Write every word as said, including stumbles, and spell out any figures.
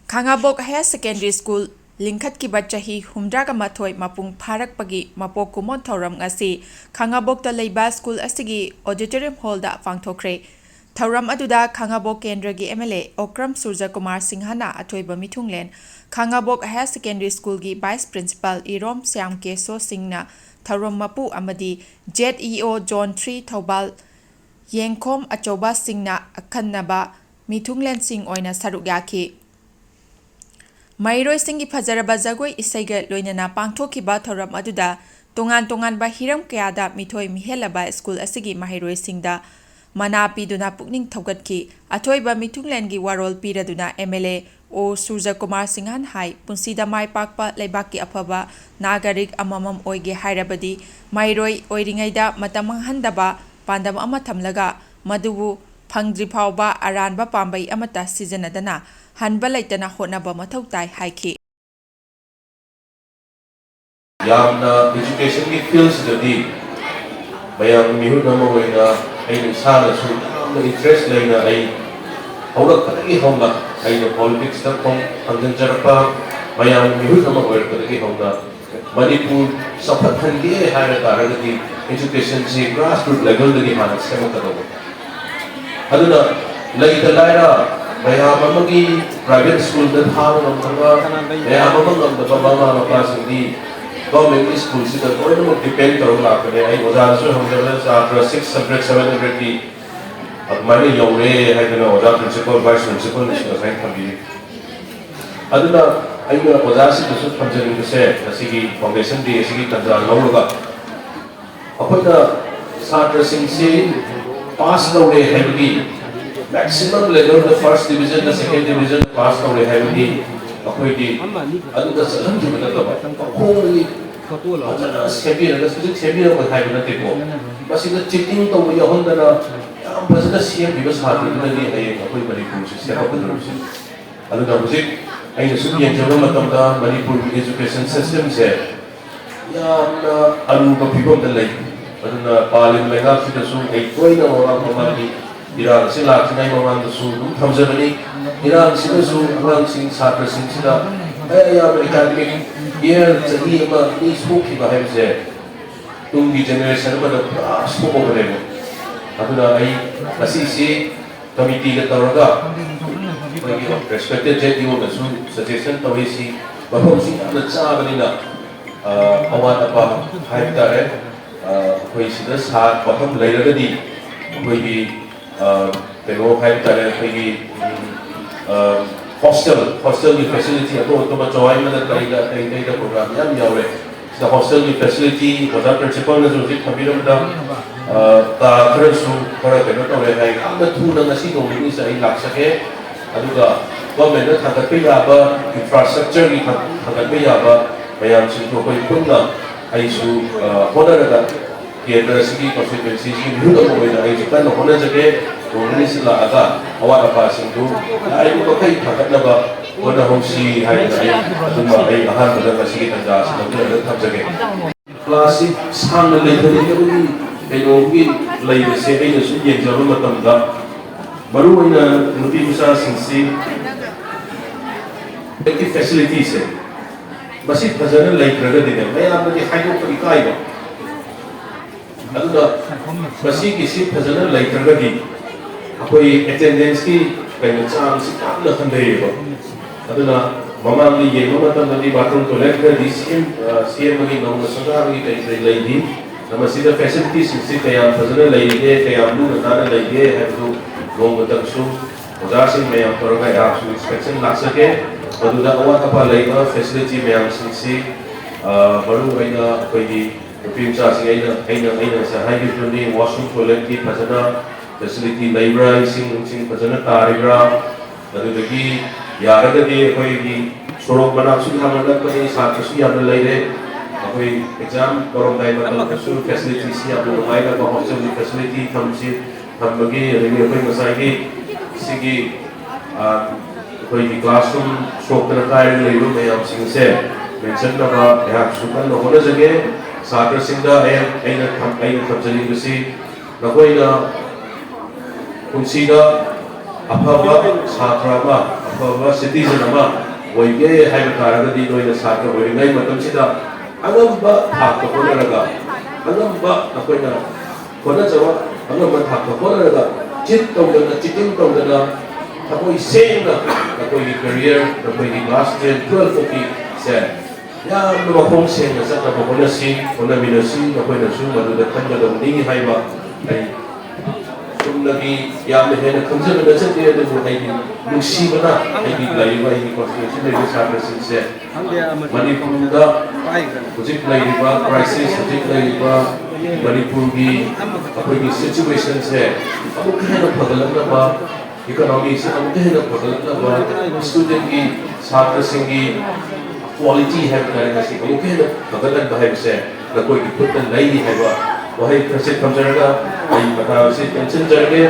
ꯈꯥꯉꯕꯣꯛ Higher Secondary School ꯂꯤꯡꯈꯠꯈꯤꯕ ꯆꯍꯤ ꯍꯨꯝꯗ꯭ꯔꯥꯒ ꯃꯥꯊꯣꯏ ꯃꯄꯨꯡ ꯐꯥꯔꯛꯄꯒꯤ ꯃꯄꯣꯛ ꯀꯨꯝꯑꯣꯟ ꯊꯧꯔꯝ ꯉꯁꯤ ꯈꯥꯉꯕꯣꯛꯇ ꯂꯩꯕ ꯁ꯭ꯀꯨꯜ ꯑꯁꯤꯒꯤ auditorium hallꯗ ꯄꯥꯡꯊꯣꯛꯈ꯭ꯔꯦ꯫ ꯊꯧꯔꯝ ꯑꯗꯨꯗ ꯈꯥꯉꯕꯣꯛ ꯀꯦꯟꯗ꯭ꯔꯒꯤ MLA ꯑꯣꯀ꯭ꯔꯝ ꯁꯨꯔꯖꯀꯨꯃꯥꯔ ꯁꯤꯡꯍꯅ ꯑꯊꯣꯏꯕ ꯃꯤꯊꯨꯡꯂꯦꯟ, ꯈꯥꯉꯕꯣꯛ Higher Secondary Schoolꯒꯤ Vice Principal ꯏꯔꯣꯝ ꯁ꯭ꯌꯥꯝ ꯀꯦꯁꯣ ꯁꯤꯡꯅ ꯊꯧꯔꯝ ꯃꯄꯨ ꯑꯃꯗꯤ ZEO Zone three ꯊꯧꯕꯥꯜ ꯌꯦꯡꯈꯣꯝ ꯑꯆꯧꯕ ꯁꯤꯡꯅ ꯑꯈꯟꯅꯕ ꯃꯤꯊꯨꯡꯂꯦꯟꯁꯤꯡ ꯑꯣꯏꯅ ꯁꯔꯨꯛ ꯌꯥꯈꯤ꯫ ꯃꯍꯩꯔꯣꯏꯁꯤꯡꯒꯤ ꯐꯖꯔꯕ ꯖꯒꯣꯏ ꯏꯁꯩꯒ ꯂꯣꯏꯅꯅ ꯄꯥꯡꯊꯣꯛꯈꯤꯕ ꯊꯧꯔꯝ ꯑꯗꯨꯗ ꯇꯣꯉꯥꯟ ꯇꯣꯉꯥꯟꯕ ꯍꯤꯔꯝ ꯀꯌꯥꯗ ꯃꯤꯊꯣꯏ ꯃꯤꯍꯦꯜꯂꯕ ꯁ꯭ꯀꯨꯜ ꯑꯁꯤꯒꯤ ꯃꯍꯩꯔꯣꯏꯁꯤꯡꯗ ꯃꯅꯥ ꯄꯤꯗꯨꯅ ꯄꯨꯛꯅꯤꯡ ꯊꯧꯒꯠꯈꯤ꯫ ꯑꯊꯣꯏꯕ ꯃꯤꯊꯨꯡꯂꯦꯟꯒꯤ ꯋꯥꯔꯣꯜ ꯄꯤꯔꯗꯨꯅ MLA ꯑꯣ ꯁꯨꯔꯖꯀꯨꯃꯥꯔ ꯁꯤꯡꯍꯟ ꯍꯥꯏ, ꯄꯨꯟꯁꯤꯗ ꯃꯥꯏ ꯄꯥꯛꯄ ꯂꯩꯕꯥꯛꯀꯤ ꯑꯐꯕ ꯅꯥꯒꯔꯤꯛ ꯑꯃꯃꯝ ꯑꯣꯏꯒꯦ ꯍꯥꯏꯔꯕꯗꯤ ꯃꯍꯩꯔꯣꯏ ꯑꯣꯏꯔꯤꯉꯩꯗ ꯃꯇꯝ ꯃꯥꯡꯍꯟꯗꯕ ꯄꯥꯟꯗꯝ ꯑꯃ ꯊꯝꯂꯒ ꯃꯗꯨꯕꯨ ꯐꯪꯗ꯭ꯔꯤ ꯐꯥꯎꯕ ꯑꯔꯥꯟꯕ ꯄꯥꯝꯕꯩ ꯑꯃꯠꯇ ꯁꯤꯖꯤꯟꯅꯗꯅ ꯍꯟꯕ ꯂꯩꯇꯅ ꯍꯣꯠꯅꯕ ꯃꯊꯧ ꯇꯥꯏ ꯍꯥꯏꯈꯤ꯫ ꯌꯥꯝꯅ educationꯒꯤ fieldꯁꯤꯗꯗꯤ ꯃꯌꯥꯝꯒꯤ ꯃꯤꯍꯨꯠ ꯑꯃ ꯑꯣꯏꯅ ꯑꯩꯅ ꯏꯁꯥꯅꯁꯨ ꯌꯥꯝꯅ interest ꯂꯩꯅ ꯑꯩ ꯍꯧꯔꯛꯄꯗꯒꯤ ꯍꯧꯅ ꯑꯩꯅ politicsꯇ ꯈꯣꯡ ꯊꯥꯡꯖꯤꯟꯖꯔꯛꯄ ꯃꯌꯥꯝꯒꯤ ꯃꯤꯍꯨꯠ ꯑꯃ ꯑꯣꯏꯔꯛꯄꯗꯒꯤ ꯍꯧꯅ ꯃꯅꯤꯄꯨꯔ ꯆꯥꯎꯈꯠꯍꯟꯒꯦ ꯍꯥꯏꯕ ꯇꯥꯔꯒꯗꯤ educationꯁꯤ grassroot levelꯗꯒꯤ ꯍꯥꯟꯅ ꯁꯦꯝꯃꯛꯀꯗꯧꯕ꯫ ꯑꯗꯨꯅ ꯂꯩꯇ ꯂꯥꯏꯔ ꯃꯌꯥꯝ ꯑꯃꯒꯤ private schoolꯗ ꯊꯥꯕ ꯉꯝꯗꯕ, ꯃꯌꯥꯝ ꯑꯃ ꯉꯝꯗꯕ ꯃꯃꯥ ꯃꯄꯥꯁꯤꯡꯗꯤ governmentꯀꯤ schoolꯁꯤꯗ ꯂꯣꯏꯅꯃꯛ depend ꯇꯧꯔꯒ ꯂꯥꯛꯄꯅꯦ꯫ ꯑꯩ ꯑꯣꯖꯥꯗꯁꯨ ꯍꯪꯖꯕꯗ ꯆꯥꯇ꯭ꯔ six hundred, seven hundredꯀꯤ ꯑꯗꯨꯃꯥꯏꯅ ꯌꯧꯔꯦ ꯍꯥꯏꯗꯅ ꯑꯣꯖꯥ principal, vice principalꯅꯁꯨ ꯉꯁꯥꯏ ꯊꯝꯕꯤꯔꯤ꯫ ꯑꯗꯨꯅ ꯑꯩꯅ ꯑꯣꯖꯥꯁꯤꯡꯗꯁꯨ ꯊꯝꯖꯅꯤꯡꯕꯁꯦ, ꯉꯁꯤꯒꯤ foundation day ꯑꯁꯤꯒꯤ ꯇꯥꯟꯖꯥ ꯂꯧꯔꯒ ꯑꯩꯈꯣꯏꯅ ꯁꯥꯇ꯭ꯔꯁꯤꯡꯁꯤ pass ꯇꯧꯔꯦ ꯍꯥꯏꯕꯒꯤ, maximum levelꯗ first divisionꯗ second division pass ꯇꯧꯔꯦ ꯍꯥꯏꯕꯒꯤ ꯑꯩꯈꯣꯏꯒꯤ ꯑꯗꯨꯗ ꯆꯠꯍꯟꯈꯤꯕ ꯅꯠꯇꯕ, ꯃꯈꯣꯡꯗꯒꯤ ꯐꯖꯅ ꯁꯦꯝꯕꯤꯔꯒ, ꯍꯧꯖꯤꯛ ꯁꯦꯝꯕꯤꯔꯝꯃꯣꯏ ꯍꯥꯏꯕ ꯅꯠꯇꯦꯀꯣ, ꯃꯁꯤꯗ cheating ꯇꯧꯕ ꯌꯥꯎꯍꯟꯗꯅ ꯌꯥꯝ ꯐꯖꯅ ꯁꯦꯝꯈꯤꯕ ꯁꯥꯇ꯭ꯔꯗꯨꯅꯗꯤ ꯍꯌꯦꯡ ꯑꯩꯈꯣꯏ ꯃꯅꯤꯄꯨꯔꯁꯤ ꯁꯦꯝꯒꯠꯀꯗꯧꯔꯤꯁꯦ꯫ ꯑꯗꯨꯅ ꯍꯧꯖꯤꯛ ꯑꯩꯅ ꯁꯨꯝ ꯌꯦꯡꯖꯕ ꯃꯇꯝꯗ ꯃꯅꯤꯄꯨꯔꯒꯤ education systemꯁꯦ ꯌꯥꯝꯅ ꯑꯔꯨꯕ ꯐꯤꯕꯝꯗ ꯂꯩ꯫ ꯑꯗꯨꯅ ꯄꯥꯜꯂꯤꯕ ꯂꯩꯉꯥꯛꯁꯤꯗꯁꯨ ꯑꯩ ꯇꯣꯏꯅ ꯃꯃꯥꯡ ꯃꯃꯥꯡꯒꯤ ꯏꯔꯥꯡ ꯑꯁꯤ ꯂꯥꯛꯇ꯭ꯔꯤꯉꯩ ꯃꯃꯥꯡꯗꯁꯨ ꯑꯗꯨꯝ ꯊꯝꯖꯕꯅꯤ꯫ ꯏꯔꯥꯡꯁꯤꯅꯁꯨ ꯑꯉꯥꯡꯁꯤꯡ, ꯁꯥꯇ꯭ꯔꯁꯤꯡꯁꯤꯗ ꯑꯌꯥꯝꯕ ꯑꯦꯀꯥꯗꯃꯤꯛ ꯏꯌꯔ ꯆꯍꯤ ꯑꯃ ꯑꯅꯤ ꯁꯣꯛꯈꯤꯕ ꯍꯥꯏꯕꯁꯦ ꯇꯨꯡꯒꯤ ꯖꯦꯅꯦꯔꯦꯁꯟ ꯑꯃꯗ ꯄꯨꯔꯥ ꯁꯣꯛꯍꯧꯕꯅꯦꯕ꯫ ꯑꯗꯨꯅ ꯑꯩ ꯉꯁꯤꯁꯤ ꯀꯃꯤꯇꯤꯒ ꯇꯧꯔꯒ ꯑꯩꯈꯣꯏꯒꯤ ꯔꯦꯁꯄꯦꯛꯇꯦꯠ ꯖꯦꯠ ꯏ ꯑꯣꯗꯁꯨ ꯁꯖꯦꯁꯟ ꯇꯧꯔꯤꯁꯤ, ꯃꯐꯝꯁꯤ ꯌꯥꯝꯅ ꯆꯥꯕꯅꯤꯅ, ꯑ, ꯑꯋꯥꯠ ꯑꯄꯥ ꯍꯥꯏꯕ ꯇꯥꯔꯦ꯫ ꯑ, ꯑꯩꯈꯣꯏ ꯁꯤꯗ ꯁꯥꯠ ꯃꯐꯝ ꯂꯩꯔꯒꯗꯤ ꯑꯩꯈꯣꯏꯒꯤ, ꯑ, ꯀꯩꯅꯣ ꯍꯥꯏꯕ ꯇꯥꯔꯦ, ꯑꯩꯈꯣꯏꯒꯤ, ꯎꯝ, ꯑ, ꯍꯣꯁꯇꯦꯜ, ꯍꯣꯁꯇꯦꯜꯒꯤ ꯐꯦꯁꯤꯂꯤꯇꯤ ꯑꯇꯣꯞ ꯑꯇꯣꯞꯄ ꯆꯋꯥꯏꯃꯗ ꯀꯔꯤꯗ ꯀꯔꯤ ꯀꯔꯤꯗ ꯄ꯭ꯔꯣꯒ꯭ꯔꯥꯝ ꯌꯥꯝ ꯌꯥꯎꯔꯦ꯫ ꯁꯤꯗ ꯍꯣꯁꯇꯦꯜꯒꯤ ꯐꯦꯁꯤꯂꯤꯇꯤ ꯑꯣꯖꯥ ꯄ꯭ꯔꯤꯟꯁꯤꯄꯜꯅꯁꯨ ꯍꯧꯖꯤꯛ ꯊꯝꯕꯤꯔꯝꯕꯗ, ꯑ, ꯀꯥ ꯈꯔꯁꯨ ꯈꯔ ꯀꯩꯅꯣ ꯇꯧꯔꯦ ꯍꯥꯏ꯫ ꯌꯥꯝꯅ ꯊꯨꯅ ꯉꯁꯤ ꯅꯣꯡ ꯅꯤꯅꯤꯁꯤꯗ ꯑꯩ ꯂꯥꯛꯆꯒꯦ꯫ ꯑꯗꯨꯒ ꯒꯣꯔꯃꯦꯟꯅ ꯊꯥꯡꯒꯠꯄ ꯌꯥꯕ ꯏꯟꯐ꯭ꯔꯥꯁ꯭ꯇ꯭ꯔꯛꯆꯔꯒꯤ ꯊꯥꯡ-, ꯊꯥꯡꯒꯠꯄ ꯌꯥꯕ ꯃꯌꯥꯝꯁꯤꯡꯗꯣ ꯑꯩꯈꯣꯏ ꯄꯨꯟꯅ ꯑꯩꯁꯨ, ꯑ, ꯍꯣꯠꯅꯔꯒ ꯀꯦꯟꯗ꯭ꯔ ꯑꯁꯤꯒꯤ ꯀꯣꯟꯁꯇꯤꯇ꯭ꯋꯦꯟꯁꯤꯒꯤ ꯃꯤꯍꯨꯠ ꯑꯃ ꯑꯣꯏꯅ ꯑꯩꯁꯨ ꯀꯟꯅ ꯍꯣꯠꯅꯖꯒꯦ꯫ ꯅꯣꯡ ꯅꯤꯅꯤꯁꯤ ꯂꯥꯛꯑꯒ ꯑꯋꯥꯠ ꯑꯄꯥꯁꯤꯡꯗꯨ ꯌꯥꯔꯤꯕ ꯃꯈꯩ ꯐꯒꯠꯅꯕ ꯍꯣꯠꯅꯍꯧꯁꯤ ꯍꯥꯏꯗꯅ ꯑꯩ ꯑꯗꯨꯃ ꯑꯩ ꯑꯍꯥꯟꯕꯗ ꯉꯁꯤꯒꯤ ꯇꯥꯟꯖꯥ ꯑꯁꯤ ꯂꯧꯖꯔꯒ ꯊꯝꯖꯒꯦ꯫ ꯀ꯭ꯂꯥꯁꯁꯤ ꯁꯥꯡꯅ ꯂꯩꯊꯅꯤꯡꯗꯕꯒꯤ ꯀꯩꯅꯣꯒꯤ ꯂꯩꯕꯁꯦ ꯑꯩꯅ ꯁꯨꯝ ꯌꯦꯡꯖꯕ ꯃꯇꯝꯗ, ꯃꯔꯨꯑꯣꯏꯅ ꯅꯨꯄꯤ ꯃꯆꯥꯁꯤꯡꯁꯤ ꯐꯦꯁꯤꯂꯤꯇꯤꯁꯦ ꯃꯁꯤ ꯐꯖꯅ ꯂꯩꯇ꯭ꯔꯒꯗꯤꯅꯦ, ꯃꯌꯥꯝꯗꯗꯤ ꯍꯥꯏꯗꯣꯛꯄ ꯏꯀꯥꯏꯕ꯫ ꯑꯗꯨꯅ ꯃꯁꯤꯒꯤꯁꯤ ꯐꯖꯅ ꯂꯩꯇ꯭ꯔꯒꯗꯤ ꯑꯩꯈꯣꯏ ꯑꯦꯇꯦꯟꯗꯦꯟꯁꯀꯤ ꯀꯩꯅꯣ ꯆꯥꯡꯁꯤ ꯌꯥꯝꯅ ꯍꯟꯊꯩꯌꯦꯕ꯫ ꯑꯗꯨꯅ ꯃꯃꯥꯡꯗ ꯌꯦꯡꯕ ꯃꯇꯝꯗꯗꯤ ꯕꯥꯊꯔꯨꯝ ꯇꯣꯏꯂꯦꯠ ꯈꯔꯗꯤ ꯁꯦꯝ-, ꯑ, ꯁꯦꯝꯕꯒꯤ ꯅꯧꯅ ꯁꯪꯒꯥꯕꯒꯤ ꯀꯔꯤ ꯀꯔꯤ ꯂꯩꯔꯤ꯫ ꯑꯗ ꯃꯁꯤꯗ ꯐꯦꯁꯤꯂꯤꯇꯤꯁꯤꯡꯁꯤ ꯀꯌꯥꯝ ꯐꯖꯅ ꯂꯩꯔꯤꯒꯦ, ꯀꯌꯥꯝ ꯂꯨꯅ ꯅꯥꯟꯅ ꯂꯩꯒꯦ ꯍꯥꯏꯕꯗꯨ ꯅꯣꯡꯃꯇꯪꯁꯨ ꯑꯣꯖꯥꯁꯤꯡ ꯃꯌꯥꯝ ꯇꯧꯔꯒ ꯑꯩꯍꯥꯛꯁꯨ ꯏꯟꯁꯄꯦꯛꯁꯟ ꯂꯥꯛꯆꯒꯦ꯫ ꯃꯗꯨꯗ ꯑꯋꯥꯠ ꯑꯄꯥ ꯂꯩꯕ ꯐꯦꯁꯤꯂꯤꯇꯤ ꯃꯌꯥꯝꯁꯤꯡꯁꯤ, ꯑ, ꯃꯔꯨ ꯑꯣꯏꯅ ꯑꯩꯈꯣꯏꯒꯤ ꯅꯨꯄꯤ ꯃꯆꯥꯁꯤꯡ, ꯑꯩꯅ, ꯑꯩꯅ, ꯑꯩꯅ ꯉꯁꯥꯏ ꯍꯥꯏꯈꯤꯕꯗꯨꯅꯤ, ꯋꯥꯁꯔꯨꯝ ꯇꯣꯏꯂꯦꯠꯀꯤ ꯐꯖꯅ ꯐꯦꯁꯤꯂꯤꯇꯤ ꯂꯩꯕ꯭ꯔꯥ, ꯏꯁꯤꯡ ꯅꯨꯡꯁꯤꯡ ꯐꯖꯅ ꯇꯥꯔꯤꯕ꯭ꯔꯥ, ꯑꯗꯨꯗꯒꯤ ꯌꯥꯔꯒꯗꯤ ꯑꯩꯈꯣꯏꯒꯤ ꯁꯣꯔꯣꯛ ꯃꯅꯥꯛꯁꯨ ꯌꯥꯝꯅ ꯅꯛꯄꯅꯤ, ꯁꯥꯇ꯭ꯔꯁꯨ ꯌꯥꯝꯅ ꯂꯩꯔꯦ꯫ ꯑꯩꯈꯣꯏ ꯑꯦꯛꯖꯥꯝ ꯇꯧꯔꯝꯗꯥꯏ ꯃꯇꯝꯗꯁꯨ ꯐꯦꯁꯤꯂꯤꯇꯤꯁꯤ ꯌꯥꯝꯅ ꯅꯨꯡꯉꯥꯏꯅꯕ, ꯍꯣꯁꯇꯦꯜꯒꯤ ꯐꯦꯁꯤꯂꯤꯇꯤ ꯊꯝꯁꯤ, ꯊꯝꯕꯒꯤ, ꯑꯗꯒꯤ ꯑꯩꯈꯣꯏ ꯉꯁꯥꯏꯒꯤ ꯁꯤꯒꯤ, ꯑ, ꯑꯩꯈꯣꯏꯒꯤ ꯀ꯭ꯂꯥꯁꯔꯨꯝ ꯁꯣꯛꯇꯅ ꯀꯥꯏꯔꯒ ꯂꯩꯕ ꯃꯌꯥꯝꯁꯤꯡꯁꯦ ꯃꯦꯟꯁꯤꯟꯅꯕ ꯑꯩꯍꯥꯛꯁꯨ ꯀꯟꯅ ꯍꯣꯠꯅꯖꯒꯦ꯫ ꯁꯥꯇ꯭ꯔꯁꯤꯡꯗ ꯑꯩ, ꯑꯩꯅ ꯊꯝ-, ꯑꯩꯅ ꯊꯝꯖꯅꯤꯡꯕꯁꯤ, ꯅꯈꯣꯏꯅ ꯄꯨꯟꯁꯤꯗ ꯑꯐꯕ ꯁꯥꯇ꯭ꯔ ꯑꯃ, ꯑꯐꯕ citizen ꯑꯃ ꯑꯣꯏꯒꯦ ꯍꯥꯏꯕ ꯇꯥꯔꯒꯗꯤ, ꯅꯣꯏꯅ ꯁꯥꯇ꯭ꯔ ꯑꯣꯏꯔꯤꯉꯩ ꯃꯇꯝꯁꯤꯗ ꯑꯉꯝꯕ ꯊꯥꯛꯇ ꯍꯣꯠꯅꯔꯒ, ꯑꯉꯝꯕ ꯑꯩꯈꯣꯏꯅ ꯍꯣꯠꯅꯖꯕ, ꯑꯉꯝꯕ ꯊꯥꯛꯇ ꯍꯣꯠꯅꯔꯒ, cheat ꯇꯧꯗꯅ, cheating ꯇꯧꯗꯅ, ꯊꯃꯣꯏ ꯁꯦꯡꯅ ꯅꯈꯣꯏꯒꯤ career, ꯅꯈꯣꯏꯒꯤ class ten, twelve ꯐꯥꯎꯒꯤꯁꯦ ꯌꯥꯝꯅ ꯃꯈꯣꯡ ꯁꯦꯡꯅ ꯆꯠꯅꯕ ꯍꯣꯠꯅꯁꯤ, ꯍꯣꯠꯅꯃꯤꯟꯅꯁꯤ꯫ ꯅꯈꯣꯏꯅꯁꯨ ꯃꯗꯨꯗ ꯈꯟꯒꯗꯕꯅꯤ ꯍꯥꯏꯕ ꯑꯩ ꯆꯨꯝꯅꯒꯤ ꯌꯥꯝꯅ ꯍꯦꯟꯅ ꯈꯪꯖꯕ ꯅꯠꯆꯗꯦ, ꯑꯗꯨꯕꯨ ꯑꯩꯒꯤ ꯅꯨꯡꯁꯤꯕꯅ ꯑꯩꯒꯤ ꯂꯩꯔꯤꯕ, ꯑꯩꯒꯤ constituency ꯂꯩꯔꯤꯕ ꯁꯥꯇ꯭ꯔꯁꯤꯡꯁꯦ ꯃꯅꯤꯄꯨꯔꯗ ꯍꯧꯖꯤꯛ ꯂꯩꯔꯤꯕ crisis, ꯍꯧꯖꯤꯛ ꯂꯩꯔꯤꯕ ꯃꯅꯤꯄꯨꯔꯒꯤ ꯑꯩꯈꯣꯏꯒꯤ situationꯁꯦ ꯑꯃꯨꯛꯀ ꯍꯦꯟꯅ ꯐꯒꯠꯂꯛꯅꯕ, economyꯁꯦ ꯑꯃꯨꯛꯀ ꯍꯦꯟꯅ ꯐꯒꯠꯂꯛꯅꯕ, studentꯀꯤ, ꯁꯥꯇ꯭ꯔꯁꯤꯡꯒꯤ quality ꯍꯥꯏꯕ ꯇꯥꯔꯦ, ꯉꯁꯤ ꯑꯃꯨꯛꯀ ꯍꯦꯟꯅ ꯐꯒꯠꯍꯟꯕ ꯍꯥꯏꯕꯁꯦ ꯅꯈꯣꯏꯒꯤ ꯈꯨꯠꯇ ꯂꯩꯔꯤ ꯍꯥꯏꯕ ꯋꯥꯍꯩ ꯈꯔꯁꯦ ꯊꯝꯖꯔꯒ ꯑꯩ ꯃꯇꯥꯡ ꯑꯁꯤ ꯇꯦꯟꯁꯤꯟꯖꯔꯒꯦ꯫